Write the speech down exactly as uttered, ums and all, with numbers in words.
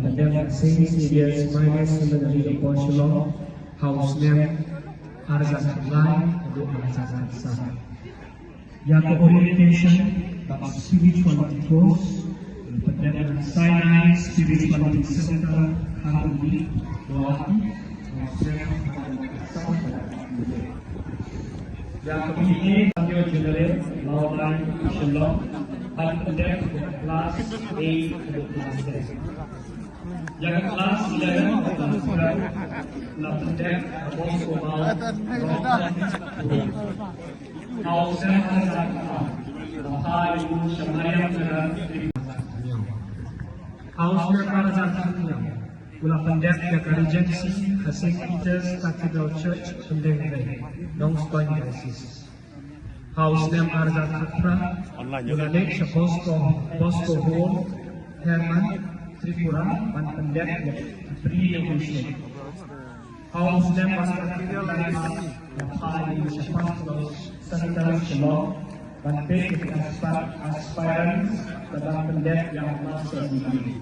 Pandem Saint Xavier's Minor Seminary Upper Shillong, ha u snem ar hajar khatlai haduh ar hajar khatsaw. Ïa ka orientation bad spirituality course, pandem Sinai Spirituality Center, Khanduli, Guwahati, ha u snem ar hajar khatsaw. Ïa ka B A General, Lawlai, Shillong, bad pandem class eight haduh class ten. Ïa ka class eleven bad class twelve la pyndep ha Bosco Mall, Rawngtlai. Ha u snem ar hajar khatsaw la phah ïa u sha Mariamnagar. Ha u snem ar hajar khathynñiew u la pyndep ïa ka Regency ha Saint Peter's Cathedral Church, Pyndengbei, Nongstoiñ Diocese. Ha u snem ar hajar khatphra u la leit sha Bosco, Bosco Home, Herman, Tripura, ban pyndep ïa ka pre-novitiate. Ha u snem ar hajar khatkhyndai la phah ïa u sha Pathros Center, Shillong, ban peit ïa ka aspir-, aspirants, bad ban pyndep ïa ka master degree.